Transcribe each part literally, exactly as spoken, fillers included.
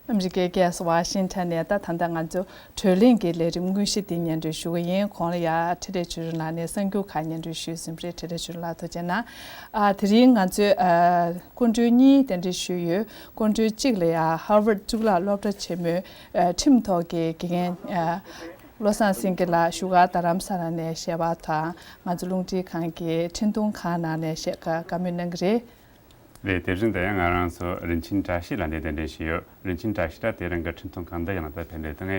ཨ་མི་རི་ཀའི་རྒྱལ་ས་ཝ་ཤིང་ཊོན་ནས་ད་ད་ལྟ་ང་ཚོ་བགྲོ་གླེང་གི་ལས་རིམ་དངོས་གཞི་འདི་སྙན་སྒྲོན་ཞུ་གི་ཡིན། གོང་ལ་ཡ་འཕྲིན་ལས་ཆོས་སྒྲོན་ལགས་ནས་གསར་འགྱུར་ཁག་སྙན་སྒྲོན་ཞུས་ཟིན་པ་རེད། འཕྲིན་ལས་ཆོས་སྒྲོན་ལགས་ཐུགས་རྗེ་གནང་། ཨ་དེ་རིང་ང་ཚོས་ཨ་སྐུ་མགྲོན་གཉིས་གདན་འདྲེན་ཞུས་ཡོད། སྐུ་མགྲོན་གཅིག་ལ་ཡ་ཧར་ཝརཌ་གཙུག་ལག་སློབ་གྲྭ་ཆེན་མོའི་ཨ་ཁྲིམས་ཐོག་གི་དགེ་རྒན་ཨ་བློ་བཟང་སེང་གེ་ལགས་བཞུགས་སྒར་རྡ་རམ་ས་ལ་ནས་གཞས་པ་དང་ང་ཚོ་རླུང་འཕྲིན་ཁང་གི་འཕྲིན་གཏོང་ཁང་ནང་ནས་གཞས་བཀའ་མོལ་གནང་གི་རེད། ལགས། དེ་བཞིན་དུ་ཡང་ང་རང་ཚོ་རིན་ཆེན་བཀྲ་ཤིས་ལགས་འདིར་གདན་འདྲེན་ཞུས་ཡོད། རིན་ཆེན་བཀྲ་ཤིས་ལགས་དེ་རིང་གི་འཕྲིན་གཏོང་ཁང་འདི་ཡང་ད་ཕེབས་འདུག་དང་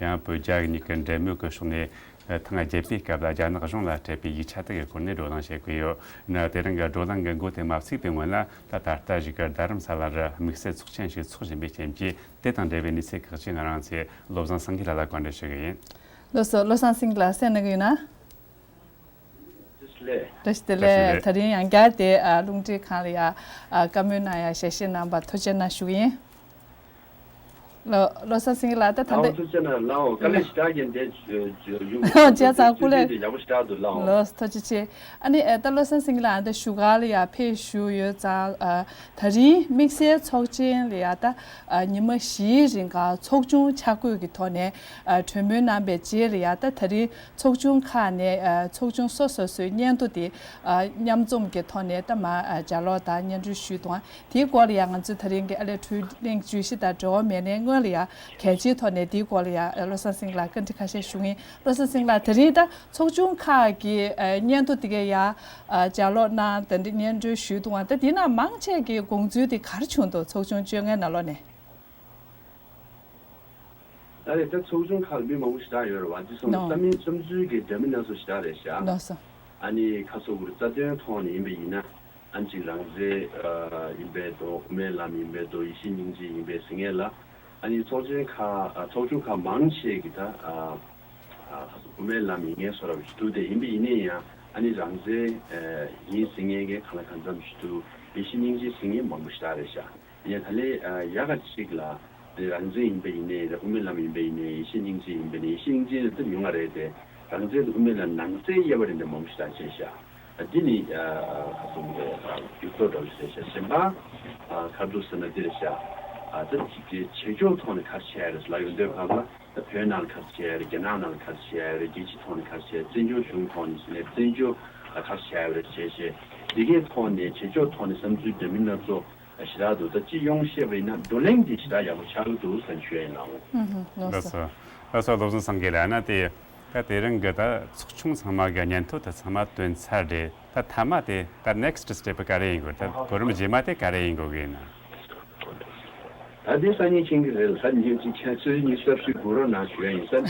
ཡང་བོད་རྒྱ་གཉིས་ཀྱི་འབྲེལ་མོལ་གྱི་ཕྱོགས་ནས་ཐེངས་བརྒྱད་པའི་སྐབས་ལ་རྒྱ་ནག་གཞུང་ལ་སྤྲད་པའི་ཡིག་ཆ་དག་གི་སྐོར་ནས་བགྲོ་གླེང་བྱེད་དགོས་ཡོད། ན་དེ་རིང་གི་བགྲོ་གླེང་གི་འགོ་དེ་མ་ཚུགས་པའི་སྔོན་ལ་ད་ད་ལྟ་བཞུགས་སྒར་རྡ་རམ་ས་ལ་རུ་དམིགས་བསལ་ཚོགས་ཆེན་ཞིག་འཚོགས་བཞིན་པའི་རྐྱེན་གྱིས་དེ་དང་འབྲེལ་བའི་གནས་ཚུལ་ཁག་ཅིག་ང་རང་ཚོས་བློ་བཟང་སེང་གེ་ལགས་ལ་བཀའ་འདྲི་ཞུ་གི་ཡིན། ལགས་སོ། བློ་བཟང་སེང་གེ་ལགས་གསན་གནང་གི་ཡོད་ན། བཀྲ་ཤིས་བདེ་ལེགས། བཀྲ་ཤིས་བདེ་ལེགས། ད་རིང་ཡང་བསྐྱར་དེ་ཨ་རླུང་འཕྲིན་ཁང་ལ་ཡ་ཨ་བཀའ་མོལ་གནང་ཡ་ཞལ་བཞེས་གནང་བར་ཐུགས་རྗེ་གནང་ཞུ་གི་ཡིན། ལོ་བློ་བཟང་སེང་གེ་ལགས་ད་ད་ལྟ་ལའོ་ཐུགས་རྗེ་གནང་ལའོ། དཀའ་ལས་ཞེ་དྲག་གིས་འདས་ཡོང་བྱས་ཙང་སྐུ་ལས་ཡག་པོ་ཞེ་དྲག་འདུག་ལའོ། ལོ་ཐུགས་རྗེ་ཆེ། ཨ་ནི་ཨ་ད་བློ་བཟང་སེང་གེ་ལགས་ཨ་ད་བཞུགས་སྒར་ལ་ཡ་ཕེབས་བཞུགས་ཡོད་ཙང་ཨ་ད་རིང་དམིགས་བསལ་ཚོགས་ཆེན་ལ་ཡ་ད་ཨ་ཉི་མ་བཞིའི་རིང་ག་ཚོགས་ཆུང་ཆ་བགོས་ཀྱི་ཐོག་ནས་ཨ་གྲོས་མོལ་གནང་བའི་རྗེས་ལ་ཡ་ད་ད་རིང་ཚོགས་ཆུང་ཁག་ནས་ཨ་ཚོགས་ཆུང་སོ་སོ་སོའི་སྙན་ཐོ་དེ་ཨ་མཉམ་འཛོམས་ཀྱི་ཐོག་ནས་ད་མ་ཨ་ལྗགས་ཀློག་དང་སྙན་སྒྲོན་ཞུས་དང་དེའི་སྐོར་ལ་ཡང་ང་ཚོས་ད་རིང་གི་ཨ་ལས་འཕྲོད་གླེང་བརྗོད་གཞི་དང་འབྲེལ་བ་མེད་ནའི་སྔོན་ལ་ཡང་གལ་ཆེའི་ཐོག་ནས་དེའི་སྐོར་ལ་ཡང་བློ་བཟང་སེང་གེ་ལགས་བཀའ་འདྲི་ཁ་ཤས་ཞུ་གི་ཡིན། བློ་བཟང་སེང་གེ་ལགས་ད་རིང་ད་ཚོགས་ཆུང་ཁག་གི་ཨ་སྙན་ཐོ་དེ་གའི་ཡང་ཨ་ལྗགས་ཀློག་གནང་དེ་འདྲ་སྙན་སྒྲོན་ཞུས་འདུག་ཨ་ད་དེ་ནང་མང་ཆེ་གི་དགོངས་ཚུལ་དེ་ག་རེ་བྱུང་འདུག་ཚོགས་ཆུང་བཅོ་ལྔའི་ནང་ལོགས་ནས། ད་རེས་ད་ཚོགས་ཆུང་ཁག་ལ་མི་མང་པོ་ཞེ་དྲག་ཡོད་རེད་བ། དེ་སོང་ཙང་ནོ། བསམ་མིན་བསམ་ཚུལ་གྱི་འདྲ་མིན་སྣ་ཚོགས་ཞེ་དྲག་རེད་ཤག་ནོ་སོ། ཨ་ནི་ཁ་སོ་གུར་རྩ་དོན་ཐོག་ནས་ཡིན་པ་ཡིན་ན་ཨ་ནི་ཅིག་རང་རྩལ་ཨ་ཡིན་པའི་དོ་དབུ་མའི་ལམ་ཡིན་པའི་དོ་ཡེ་ཤེས་སྙིང་རྗེ་ཡིན་པའི་ཟེར་མཁན་ལ་ཨ་ནི་ཚོགས་ཆེན་ཁག་ཨ་ཚོགས་ཆུང་ཁག་མང་ཆེ་གི་ད་ཨ་ཨ་ཁ་སོ་དབུ་མའི་ལམ་ཡིན་མཁན་བཟོ་འདྲ་བ་ཞིག་འདུག་དེ་ཡིན་པ་ཡིན་ན་ཡང་ཨ་ནི་རང་རྩལ་ཨ་ཡིན་ཟེར་མཁན་གྱི་གང་ལ་གང་འཚམ་ཞིག་འདུག་ཡེ་ཤེས་སྙིང་རྗེ་ཟེར་མཁན་མང་པོ་ཞེ་དྲག་རེད་ཤག་ཡང་ད་ལས་ཡག་ག་ཅིག་ལ་དེ་རང་བཙན་ཡིན་པ་ཡིན་ནའི་རེད། དབུ་མའི་ལམ་ཡིན་པ་ཡིན་ནའི་ཡེ་ཤེས་སྙིང་རྗེ་ཡིན་པ་ནི་ཡེ་ཤེས་སྙིང་རྗེ་ནི་ད་ཉུང་ང་རེད་དེ། རང་བཙན་དང་དབུ་མའི་ལམ་ནང་གསེས་དབྱེ་བ་རེ་འདྲ་མང་པོ་ཞིག་བྱས་ཤག་འདི་ནི་ཁ་སོ་མི་རེད། འགྱུར་ལྡོག་འདྲ་བོ་ཞིག་རེད་ཤག་གཞན་པ་ག་རེ་འདུག་ཟེར་ན་འདི་རེད་ཤག་ད་ཅིག་བྱེད་ཕྱོགས་ཐོག་ནས་ག་རེ་བྱས་རེད་ལབ་ཡོང་དུས་སྐབས་ལ་ད་བོད་ནང་ལ་ག་རེ་བྱས་རེད། རྒྱ་ནག་ནང་ལ་ག་རེ་བྱས་རེད། རྒྱལ་སྤྱི་ཐོག་ནས་ག་རེ་བྱས། བཙན་བྱོལ་གཞུང་ཐོག་ནས་ཟེར་ནས་བཙན་བྱོལ་ལ་ག་རེ་བྱས་རེད་བྱས་བྱས་འདི་གའི་ཐོག་ནས་བྱེད་ཕྱོགས་ཐོག་ནས་བསམ་ཚུལ་འདྲ་མིན་སྣ་ཚོགས། ཞེ་དྲག་འདུག་ད་སྤྱི་ཡོངས་བཤད་པ་ཡིན་ན་བགྲོ་གླེང་འདི་ཞེ་དྲག་ཡག་པོ་ཆགས་ཀྱི་འདུག་ཟེར་ཞུ་ཡ་ཡིན་ལགས། ལགས་སོ། ལགས་སོ། བློ་བཟང་སེང་གེ་ལགས་ན་དེ་ད་དེ་རིང་གི་ད་ཚོགས་ཆུང་ཚང་མ་གི་སྙན་ཐོ་ད་ཚང་མ་བཏོན་ཚར་རེད། ད་མཐའ་མ་དེ་ད་next step་ག་རེ་ཡིན་དགོས། ད་གོ་རིམ་རྗེས་མ་དེ་ག་རེ་ཡིན་དགོས་གི་ཡིན་ན། ད་དེ་སང་ཉིན་མཁྱེན་གི་རེད། ད་ཉིན་གཅིག་མཁྱེན་ཚོད་ཉིན་གསར་ཞུས་དགོས་རོགས་གནང་ཞུ་ཡ་ཡིན་ས།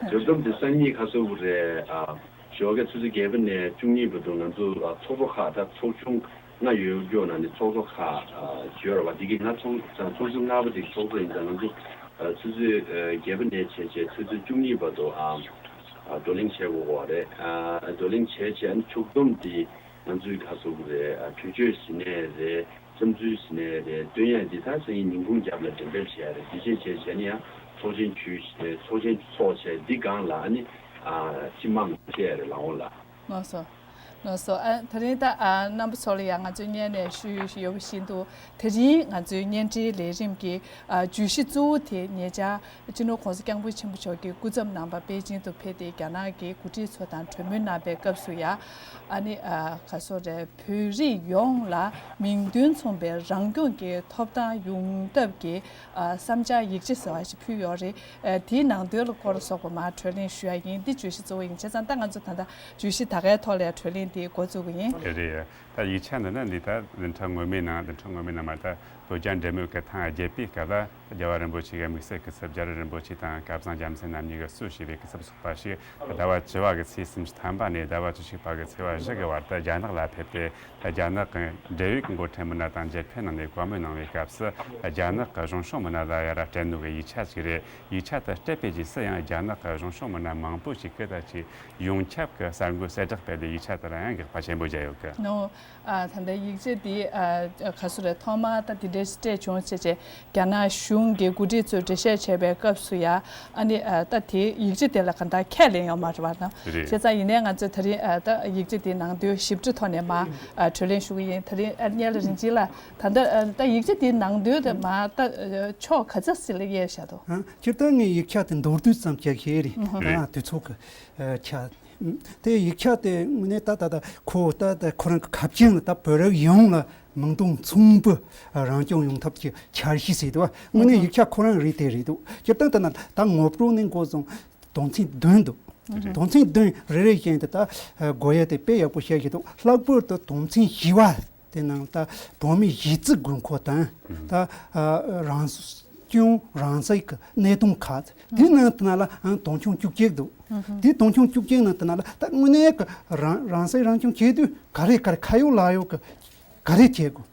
འབྱོར་སྡོམ་དེ་སང་ཉིན་ཁ་སོ་བུ་རེད་ཨ། ཞོགས་ཀས་ཆུ་ཚོད་བརྒྱད་པ་ནས་བཅུ་གཉིས་བར་དུ་ང་ཚོ་ཨ་ཚོགས་གཙོ་ཁག་ད་ཚོགས་ཆུང་ལྔ་ཡོད་རྒྱུ་ནང་ནས་ཚོགས་གཙོ་ཁག་ཨ་བརྗོད་ར་བ་འདི་གི་ང་ཚོགས་ཚོགས་ཆུང་ལྔ་པ་དེ་གི་ཚོགས་གཙོ་ཡིན་ཙང་ང་ཚོ་ཨ་ཆུ་ཚོད་ཨ་བརྒྱད་པ་ནས་བྱས་བྱས་ཆུ་ཚོད་བཅུ་གཉིས་བར་དུ་ཨ་ཨ་བགྲོ་གླེང་བྱེད་དགོས་གོ་རེད། ཨ་བགྲོ་གླེང་བྱས་བྱས་ཨ་ནི་ཕྱོགས་བསྡོམས་དེ་ང་ཚོའི་ཁ་སོ་གི་རེད། ཨ་གྲོས་ཆོད་ཟིན་ནས་རེད། བསམ་ཚུལ་ཟིན་ནས་རེད། སྟོན་ཡ་འདི་ད་སང་ཉིན་ཉིན་གུང་རྒྱབ་ལ་འགྲེམས་སྤེལ་བྱས་རེད། འདི་བྱས་བྱས་བྱས་ནས་ཡང་ཚོགས་ཆེན་ཞུས་བྱས་ཚོགས་ཆེན་ཚོགས་བྱས་འདི་སྒང་ལ་ཨ་ནི་ཨ་སྤྱི་དམངས་བཤད་ཡ་རེད་ལགས་འོང་ལགས། ལགས་སོ། ལགས་སོ། ཨ་ད་རིང་ད་ཨ་རྣམ་པ་ཚོ་ལ་ཡང་ང་ཚོས་སྔོན་ནས་ཞུས་ཡོད་པ་བཞིན་དུ་དེ་རིང་ང་ཚོའི་བརྙན་འཕྲིན་ལས་རིམ་གྱི་ཨ་བརྗོད་གཞི་གཙོ་བོ་དེ་ཉེ་ཆར་སྤྱི་ནོར་༸གོང་ས་༸སྐྱབས་མགོན་ཆེན་པོ་མཆོག་གི་སྐུ་ཚབ་རྣམ་པ་པེ་ཅིང་དུ་ཕེབས་ཏེ་རྒྱ་ནག་གི་འགོ་ཁྲིད་ཚོ་དང་གྲོས་མོལ་གནང་པའི་སྐབས་སུ་ཡང་ཨ་ནི་ཨ་ག་སོ་རེད། བོད་རིགས་ཡོངས་ལ་མིང་དོན་མཚུངས་པའི་རང་སྐྱོང་གི་ཐོབ་ཐང་ཡོང་ཐབས་ཀྱི་ཨ་བསམ་འཆར་ཡིག་ཆ་ཟེར་བ་ཞིག་ཕུལ་ཡོད་རེད། ཨ་དེའི་ནང་དོན་ལ་སྐོར་སོགས་པ་མར་བགྲོ་གླེང་ཞུ་ཡ་ཡིན། འདི་བརྗོད་གཞི་གཙོ་བོ་ཡིན། བྱས་ཙང་ད་ང་ཚོ་ད་ལྟ་བརྗོད་གཞི་ད་གའི་ཐོག་ལ་བགྲོ་གླེང་འདི་འགོ་བཙུགས་ཀྱི་ཡིན། རེད་རེད། ད་ཡིག་ཆ་འདི་ནི་འདི་ད་བདུན་ཕྲག་སྔོན་མའི་ནང་བདུན་ཕྲག་སྔོན་མའི་ནང་མ་ད་བོད་རྒྱ་འབྲེལ་མོལ་གྱི་ཐེངས་བརྒྱད་པའི་སྐབས་ལ་རྒྱལ་བ་རིན་པོ་ཆེ་གི་དམིགས་བསལ་སྐུ་ཚབ་རྒྱ་རི་རིན་པོ་ཆེ་དང་སྐལ་བཟང་རྒྱལ་མཚན་རྣམ་གཉིས་ཀྱིས་སུ་ཞེས་པའི་སྐུ་ཚབ་ཚོགས་པ་ཞིག་ཟླ་བ་བཅུ་བ་གི་ཚེས་སུམ་ཅུ་ཐམ་པ་ནས་ཟླ་བ་བཅུ་གཅིག་པ་གི་ཚེས་པ་བཞི་གི་བར་དུ་རྒྱ་ནག་ལ་ཕེབས་ཏེ། རྒྱ་ནག་གི་འབྲེལ་ཡོད་ཀྱི་འགོ་ཁྲིད་མི་སྣ་དང་མཇལ་འཕྲད་གནང་ནས་བཀའ་མོལ་གནང་བའི་སྐབས་སུ་རྒྱ་ནག་གི་གཞུང་ཕྱོགས་མི་སྣ་ལ་ཡ་ར་སྤྲད་ནོ་གི་ཡིག་ཆ་ཞིག་རེད། ཡིག་ཆ་དེ་སྤྲད་པའི་རྗེས་སུ་ཡང་རྒྱ་ནག་གི་གཞུང་ཕྱོགས་མི་སྣ་མང་པོ་ཞིག་གིས་ད་ཅིག་ཡོངས་ཁྱབ་ཀྱི་གསར་འགོད་གསལ་བསྒྲགས་སྤེལ་ཏེ་ཡིག་ཆ་དེ་ལ་ཡང་དགག་པ་ཆེན་པོ་བརྒྱབ་ཡོད་གི། ནོ། ཨ་ད་ལྟ་ཡིག་ཆ་འདི་ཨ་ག་སུ་རེད། ཐོག་མར་ད་འདི་ སྤྲད་བྱུང་བྱས་བྱས་རྒྱ་ནག་གཞུང་གི་འགོ་ཁྲིད་ཚོས་འགྲེལ་བཤད་བྱས་པའི་སྐབས་སུ་ཡང་ཨ་ནི་ད་དེ་ཡིག་ཆ་དེ་ལ་གང་ལྟར་ཁས་ལེན་ཡོད་མ་རེད་པ་དང་། རེད། བྱས་ཙང་ཡིན་ནའི་ང་ཚོས་ད་རིང་ད་ཡིག་ཆ་དེའི་ནང་དོན་ཞིབ་ཕྲའི་ཐོག་ནས་མར་གྲོས་གླེང་ཞུ་གི་ཡིན། ད་རིང་ཨ་ནེ་ལ་རིན་ཆེན་ལགས། ད་ལྟ་ད་ཡིག་ཆ་དེའི་ནང་དོན་དེ་མར་ད་ཕྱོགས་ག་ཚོད་ཅིག་ལ་དབྱེ་བཞག་འདུག་ཨ། སྤྱིར་བཏང་ངས་ཡིག་ཆ་དེ་མདོར་བསྡུས་ཙམ་ཅིག་བཤད་རེད། རེད། ཨ། དུས་ཚོད་ཀྱི་ཆ། དེ་ཡིག་ཆ་དེ་དངོས་གནས་ད་ད་ད་ཁོ་ད་ད་ཁོ་རང་གི་ཁ་བྱང་ལ་ད་བོད་རིགས་ཡོངས་ལ་མིང་དོན་མཚུངས་པའི་རང་སྐྱོང་ཡོང་ཐབས་ཀྱི་འཆར་གཞི་ཟེར་འདུག་བ། དངོས་གནས་ཡིག་ཆ་ཁོ་རང་རེད་དེ་རེད་འདུག་སྤྱིར་བཏང་ད་ན་ད་ངོ་སྤྲོད་ནས་འགོ་བཟུང་དོན་ཚན་བདུན་འདུག་དོན་ཚན་བདུན་རེ་རེ་བཞིན་དུ་ད་དགོས་ཡ་དེ་དཔེ་ཡག་པོ་བཤད་ཀྱི་འདུག་ལྷག་པར་དུ་དོན་ཚན་བཞི་བ། དེ་ནང་ད་བོད་མིའི་གཞི་རྩའི་དགོས་མཁོ་དང་། ད་རང་སྐྱོང་རང་བཙན་གྱི་གནད་དོན་ཁག་དེ་ནང་དེ་ན་ལ་དོན་ཆུང་བཅུ་གཅིག་འདུག་དེ་དོན་ཆུང་བཅུ་གཅིག་ནང་དེ་ན་ལ་ད་དངོས་གནས་ཀྱི་རང་རང་བཙན་རང་སྐྱོང་བྱེད་དུས་ག་རེ་ག་རེ་ཁ་ཡོད་ལག་ཡོད་ཀྱི་ག་རེ་བྱེད་དགོས།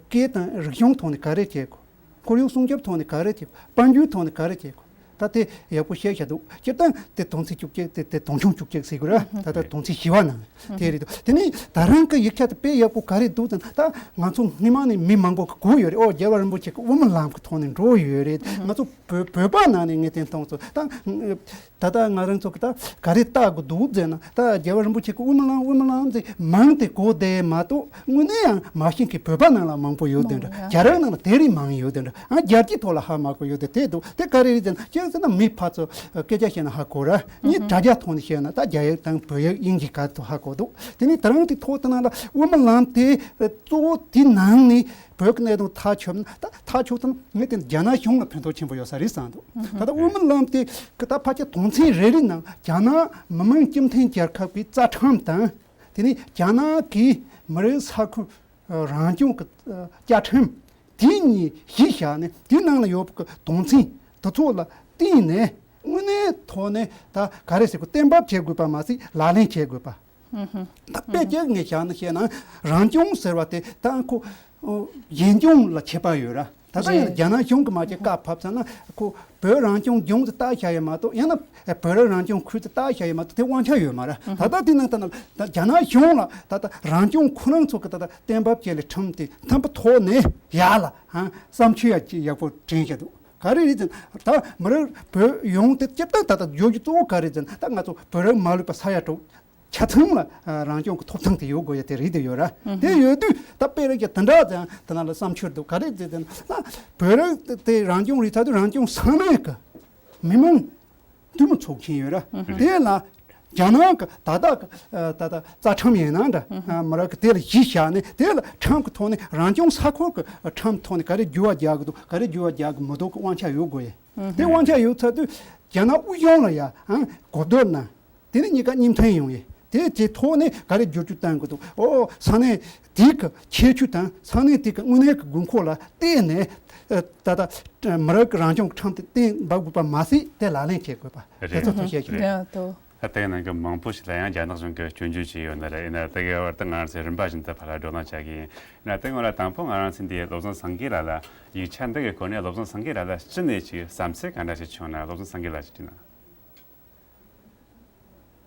སྐད་དང་རིག་གཞུང་ཐོག་ནས་ག་རེ་བྱེད་དགོས། ཁོར་ཡུག་སྲུང་སྐྱོབ་ཐོག་ནས་ག་རེ་བྱེད་དགོས། དཔལ་འབྱོར་ཐོག་ནས་ག་རེ་བྱེད་དགོས། ད་དེ་ཡག་པོ་བཤད་བཞག་འདུག་སྤྱིར་བཏང་དེ་དོན་ཚན་བཅུ་གཅིག་དེ་དེ་དོན་ཆུང་བཅུ་གཅིག་ཟེར་དགོས་ར། ད་ལྟ་དོན་ཚན་བཞི་བ་ནང་དེ་རེད་འདུག་དེ་ནས་ད་རང་གི་ཡིག་ཆ་དེ་དཔེ་ཡག་པོ་ག་རེ་འདུག་ཟེར་ན། ད་ང་ཚོ་སྔོན་མ་ནས་མི་མང་པོ་གི་གོ་ཡོད་རེད། ཨོ་རྒྱལ་བ་རིན་པོ་ཆེ་གི་དབུ་མའི་ལམ་གི་ཐོག་ནས་འགྲོ་ཡོད་རེད། ང་ཚོ་བོད་བོད་པ་ནང་ནས་ངས་དེ་མཐོང་སོང་། ད་ད་ལྟ་ང་རང་ཚོ་གི་ད་ག་རེ་བལྟ་དགོས་འདུག་ཟེར་ན། ད་རྒྱལ་བ་རིན་པོ་ཆེ་གི་དབུ་མའི་ལམ་དབུ་མའི་ལམ་ཟེར་མང་དེ་གོ་བསྡད་མ་གཏོགས་དངོས་གནས་ཡང་མ་ཤེས་མཁན་བོད་པ་ནང་ལ་མང་པོ་ཡོད་དེ་འདྲ། རྒྱ་རིགས་ནང་ལ་དེ་རིགས་མང་ཡོད་དེ་འདྲ། ཨ། རྒྱལ་སྤྱིའི་ཐོག་ལ་ཧ་མ་གོ་ཡོད་དེ་དེ་འདུག་དེ་ག་རེ་རེད་ཟེར་ན། ཅི་ཟེར་ན་མི་ཕར་ཚུར་སྐད་ཆ་བཤད་ན་ཧ་གོ་ར། ངས་དྲ་རྒྱ་ཐོག་ནས་བཤད་ན་ད་རྒྱ་ཡིག་དང་བོད་ཡིག་དབྱིན་ཇི་ག་ཐོག་ཧ་གོ་འདུག་དེ་ནས་ད་རང་དེ་ཐོག་དེ་ནང་ལ་དབུ་མའི་ལམ་དེ་གཙོ་བོ་དེ་ནང་ནས་བོད་ཀྱི་གནད་དོན་ཐག་ཆོད་ན་ད་ཐག་ཆོད་ཐུབ་ན་ངས་དེ་རྒྱ་ནག་གཞུང་ལ་ཕན་ཐོགས་ཆེན་པོ་ཡོད་ས་རེད་བསམ་འདུག་ད་ལྟ་དབུ་མའི་ལམ་དེ་གི་ད་ཕལ་ཆེར་དོན་ཚན་རེ་རེ་ནང་རྒྱ་ནག་མི་དམངས་སྤྱི་མཐུན་རྒྱལ་ཁབ་ཀྱི་རྩ་ཁྲིམས་དང་། དེ་ནས་རྒྱ་ནག་གི་མི་རིགས་ས་ཁུལ་རང་སྐྱོང་གི་བཅའ་ཁྲིམས་དེ་གཉིས་གཞི་བཞག་ནས་དེ་ནང་ལ་ཡོད་པའི་དོན་ཚན་དེ་ཚོ་ལ་བརྟེན་ནས་དངོས་གནས་ཐོག་ནས་ད་ག་རེ་ཟེར་དགོས། གཏན་འབེབས་བྱེད་དགོས་པ་མ་ཟད་ལག་ལེན་བྱེད་དགོས་པ། ད་དཔེ་ཅིག་ངས་བཞག་ན་བཤད་ན་རང་སྐྱོང་ཟེར་བ་དེ་ད་ཁོ་གཞན་སྐྱོང་ལ་ཁྱད་པར་ཡོད་ར། ད་ལྟ་ཡང་རྒྱ་ནག་གཞུང་གི་མ་ཅིག་བཀའ་ཕབ་ཚར་ན་ཁོ་བོད་རང་སྐྱོང་ལྗོངས་དེ་བཏགས་བཞག་ཡོད་མ་གཏོགས། ཡང་ན་བོད་རང་སྐྱོང་ཁུལ་དེ་བཏགས་བཞག་ཡོད་མ་གཏོགས་དེ་དབང་ཆ་ཡོད་མ་རེད། ད་ལྟ་དེ་ནང་ད་ན་ད་རྒྱ་ནག་གཞུང་ལ་ད་ལྟ་རང་སྐྱོང་ཁོ་རང་ཚོ་གི་ད་ལྟ་གཏན་འབེབས་བྱས་ལས་ཁྲིམས་དེ་མཐུན་པའི་ཐོག་ནས་ཡར་ལ་ཧང་བསམ་ཚུལ་ཡག་ཅིག་ཡག་པོ་དྲན་བཞག་འདུག་ག་རེ་རེད་ཟེར་ན་ད་མི་རིགས་བོད་ཡོངས་དེ་སྤྱིར་བཏང་ད་ལྟ་བརྗོད་རྒྱུ་གཙོ་བོ་ག་རེ་ཟེར་ན། ད་ང་ཚོ་བོད་རིགས་མ་ལུས་པ་ས་ཡ་དྲུག་ཆ་ཚང་ལ་རང་སྐྱོང་གི་ཐོབ་ཐང་དེ་ཡོད་དགོས་ཡ་དེ་རེད་དེ་ཡོད་ར། དེ་ཡོད་དུས་ད་དཔེ་རེད་ཀྱི་དེ་འདྲ་ཙང་དེ་ན་ལ་བསམ་ཚུལ་འདུག་ག་རེ་ཟེར་ན་བོད་རིགས་དེ་རང་སྐྱོང་རེད་ཚར་དུས་རང་སྐྱོང་ས་གནས་ཀྱི་མི་མང་འཐུས་མི་ཚོགས་ཆེན་ཡོད་ར། དེ་ལ་རྒྱ་ནག་གི་ད་ལྟ་གི་ད་ལྟ་རྩ་ཁྲིམས་ཡིན་ན་འདྲ་མི་རབས་ཀྱི་དེ་ལ་གཞི་བཞག་ནས་དེ་ལ་ཁྲིམས་ཀྱི་ཐོག་ནས་རང་སྐྱོང་ས་ཁུལ་གྱི་ཁྲིམས་ཐོག་ནས་ག་རེ་འགྱུར་བ་རྒྱག་གི་འདུག་ག་རེ་འགྱུར་བ་རྒྱག་གི་མི་འདུག་གི་དབང་ཆ་ཡོད་དགོས་ཡ། དེ་དབང་ཆ་ཡོད་ཚར་དུས་རྒྱ་ནག་དབུས་གཞུང་ལ་ཡ་གོ་བསྡུར་གནང་། དེ་ནས་གཉིས་ཀ་གཉིས་མཐུན་ཡོང་ཡས་དེ་དེ་ཐོག་ནས་ག་རེ་བསྒྱུར་བཅོས་གཏང་དགོས་འདུག་ཨོ་ས་གནས་དེ་གི་ཁྱད་ཆོས་དང་ས་གནས་དེ་གི་དངོས་གནས་ཀྱི་དགོས་མཁོ་ལ་བལྟས་ནས་ད་ལྟ་མི་རབས་ཀྱི་རང་སྐྱོང་གི་ཁྲིམས་དེ་གཏན་འབེབས་དགོས་པ་མ་ཟད་དེ་ལག་ལེན་བྱེད་དགོས་པ་དེ་ཚོ་ཐུགས་བཞེད་ཞུ། ཡ་ཏོ། ད་ལྟའི་ནང་གི་མང་པོ་ཞིག་ལ་ཡང་རྒྱ་ནག་གཞུང་གིས་སྐྱོན་བརྗོད་བྱས་ཡོད་ན་རེད། ཡིན་ན་དེ་གའི་བར་དུ་ང་རང་ཚོས་རིམ་པ་བཞིན་དུ་ཕར་ལ་བགྲོ་གླེང་བྱ་གི་ཡིན། ཡིན་ན་དེ་སྔོན་ལ་དང་པོ་ང་རང་ཚོས་འདིའི་བློ་བཟང་སེང་གེ་ལགས་ལ་ཡིག་ཆ་འདི་གི་སྐོར་ནས་བློ་བཟང་སེང་གེ་ལགས་ལ་སྤྱི་ནས་ཅིག་བསམ་ཚུལ་ག་འདྲ་ཞིག་བྱུང་ན། བློ་བཟང་སེང་གེ་ལགས་ཅིག་དྲིས་ན།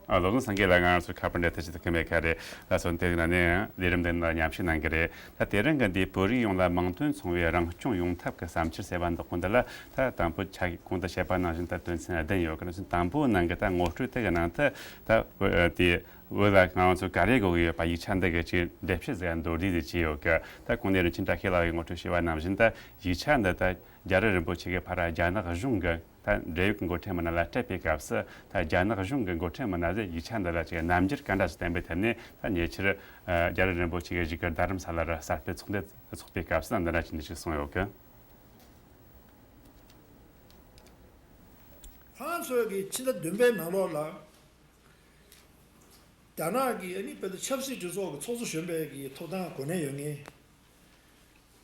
ཨ། བློ་བཟང་སེང་གེ་ལགས་ང་རང་ཚོའི་ཁ་པར་འདྲ་ཐེ་ཆེ་དུ་ཁེ་མེད་ཁ་རེད། ལ་སོན་དེ་ན་ནས་ལས་རིམ་འདི་ནང་མཉམ་ཞུགས་གནང་གི་རེད། ད་དེ་རིང་གི་འདིའི་བོད་རིགས་ཡོངས་ལ་མིང་དོན་མཚུངས་པའི་རང་སྐྱོང་ཡོང་ཐབས་ཀྱི་བསམ་འཆར་ཟེར་བ་འདི་གོང་དུ་ལ་ད་དང་པོ་ཆ་གོང་དུ་བཤད་པ་ནང་བཞིན་ད་དོན་ཚན་བདུན་ཡོད་ཀི། ནང་བཞིན་དང་པོའི་ནང་གི་ད་ངོ་སྤྲོད་དེ་གི་ནང་དུ་ད་བོད་དེ་བོད་ལ་ང་རང་ཚོ་ག་རེ་དགོས་ཀྱི་ཡོད་པ་ཡིག་ཆ་འདི་གི་ཅིག་འགྲེལ་བཤད་ཟེར་མདོར་བསྡུས་ཟིག་བྱས་ཡོད་ཀི། ད་གོང་ནས་རིན་ཆེན་བཀྲ་ཤིས་ལགས་ཀྱིས་ངོ་སྤྲོད་བྱས་པ་ནང་བཞིན་ད་ཡིག་ཆ་འདི་ད་རྒྱལ་བ་རིན་པོ་ཆེ་གིས་ཕར་རྒྱ་ནག་གཞུང་གི་ད་འབྲེལ་ཡོད་ཀྱི་འགོ་ཁྲིད་མི་སྣ་ལ་སྤྲད་པའི་སྐབས་སུ། ད་རྒྱ་ནག་གཞུང་གི་འགོ་ཁྲིད་མི་སྣ་ཚོས་ཡིག་ཆ་འདི་ལ་ཅིག་རྣམ་འགྱུར་ག་འདྲ་ཞིག་བསྟན་པའི་ཐད་ནས། ད་ཉེ་ཆར་ཨ་རྒྱལ་བ་རིན་པོ་ཆེ་གིས་བཞུགས་སྒར་རྡ་རམ་ས་ལ་རུ་གསར་སྤེལ་ཚོགས་འདུ་ཚོགས་པའི་སྐབས་སུ་འདི་འདྲ་ཅིག་འདི་ཞིག་གསུངས་ཡོད་ཀི། ཁོང་ཚོས་ཀྱི་ཕྱི་ཟླ་བདུན་པའི་ནང་ལོགས་ལ་རྒྱ་ནག་གི་ཨ་ནི་དཔེ་ཆབ་སྲིད་གྲོས་ཚོགས་ཀྱི་ཚོགས་གཙོ་གཞོན་པའི་གི་ཐོབ་ཐང་གོ་གནས་ཡོད་མཁན།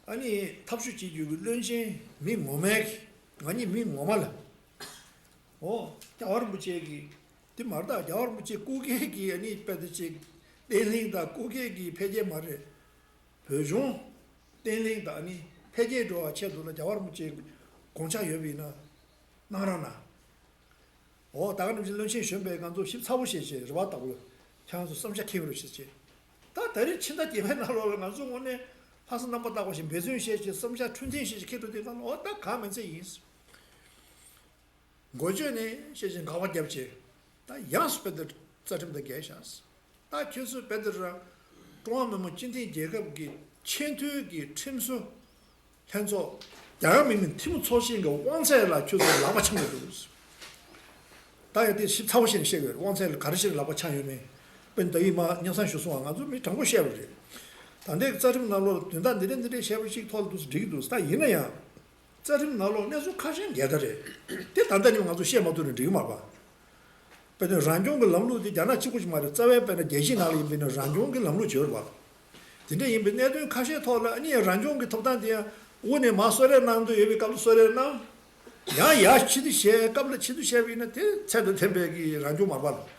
ཨ་ནི་ཐབས་ཤེས་བྱེད་རྒྱུ་གི་བློན་ཆེན་མི་ངོ་མའི་གི་ང་གཉིས་མི་ངོ་མ་ལ། འོ། རྒྱལ་བ་རིན་པོ་ཆེ་གི་དེ་མ་རེད། ད་རྒྱལ་བ་རིན་པོ་ཆེ་སྐུ་སྒེར་གི་ཨ་ནི་དཔེ་དེ་ཅིག་བརྟན་ལྷིང་དང་སྐུ་སྒེར་གི་འཕེལ་རྒྱས་མ་རེད། བོད་གཞུང་བརྟན་ལྷིང་དང་ཨ་ནི་འཕེལ་རྒྱས་འགྲོ་བ་ཆེད་དུ་ལ་རྒྱལ་བ་རིན་པོ་ཆེ་དགོངས་འཆར་ཡོད་པ་ཡིན་ན་གནང་རོགས་གནང་། འོ། ད་ག་ནང་བཞིན་བློན་ཆེན་གཞོན་པས་ང་ཚོ་ཞིབ་ཚགས་པོ་བྱས་བྱས་རེ་བ་ལྟ་བུ་ཁྱེད་རང་ཚོ་བསམ་འཆར་འཁྱེར་རོགས་བྱས་བྱས། ད་ད་རེས་ཕྱི་ཟླ་བརྒྱད་པའི་ནང་ལོགས་ལ་ང་ཚོ་དངོས་གནས་ ལྷག་བསམ་རྣམ་པར་དག་པ་ཞིག་འབད་བརྩོན་བྱས་ཤིང་བསམ་འཆར་འཁྲུལ་ཐེངས་ཤིག་ཁྱེར་འགྲོ་དུས་ཙམ་ལ་འོ་ད་གང་མིན་ཚད་ཡིན། འགོ་བརྗོད་ནས་བཤད་ཅིང་དགག་པ་བརྒྱབ་ཅིང་། ད་ཡང་སུ་དཔེ་དེར་རྩ་ཁྲིམས་དང་འགལ་བཞག་ད་ཁྱོད་ཚོས་དཔེ་དེར་ཀྲུང་ཧྭ་མི་དམངས་སྤྱི་མཐུན་རྒྱལ་ཁབ་ཀྱི་ཆེས་མཐོའི་གི་ཁྲིམས་བཟོ་ལྷན་ཚོགས། རྒྱལ་ཡོངས་མི་དམངས་འཐུས་མི་ཚོགས་ཆེན་གྱི་དབང་ཚད་ལ་ཁྱོད་ཚོས་ལག་པ་འཆང་གི་འདུག་ད་ཡང་དེ་ཞིབ་ཚགས་པོ་བྱས་ནས་བཤད་དགོས་རེད། དབང་ཚད་ལ་ག་རེ་བྱས་ནས་ལག་པ་འཆང་ཡོད་མེད། དཔེར་ན་ད་ཡིན་མ་སྙན་སེང་ཞུ་སོང་བ་ང་ཚོ་མི་དྲང་པོ་བཤད་པ་རེད། ད་ལྟའི་རྩ་ཁྲིམས་ནང་ལོགས་ལ་དོན་དག་འདི་འདྲ་འདི་འདྲའི་བཤད་པ་ཞིག་ཐོག་ལ་འདུག་སེ་འགྲིག་གི་འདུག་ད་ཡིན་ན་ཡང་། རྩ་ཁྲིམས་ནང་ལོགས་གནས་ཚུལ་ཁ་ཤས་འགལ་ཟླ་རེད། དེ་ད་ལྟ་ནས་ང་ཚོ་བཤད་མ་ཐུབ་ན་འགྲིག་གི་མ་རེད་པ། དཔེར་ན་རང་སྐྱོང་གི་ལམ་ལུགས་དེ་རྒྱ་ནག་གཅིག་པུ་ཞིག་མ་རེད། རྩ་བའི་དཔེར་ན་རྒྱལ་སྤྱིའི་ནང་ལ་ཡིན་པས་ན་རང་སྐྱོང་གི་ལམ་ལུགས་བྱེད་དགོས་རེད་པ། དེ་འདྲ་ཡིན་པའི་གནད་དོན་ཁ་ཤས་ཐོག་ལ་ཨ་ནི་རང་སྐྱོང་གི་ཐོབ་ཐང་དེ་ཡང་དབུ་ནས་མར་གསོལ་རས་གནང་འདོད་ཡོད་པའི་སྐབས་ལ་གསོལ་རས་གནང་། ཡང་ཡར་ཕྱི་དུ་བཤད་སྐབས་ལ་ཕྱི་དུ་བཤད་པ་ཡིན་ན་དེ་ཚད་དང་མཐུན་པའི་གི་རང་སྐྱོང་མ་རེད་པ།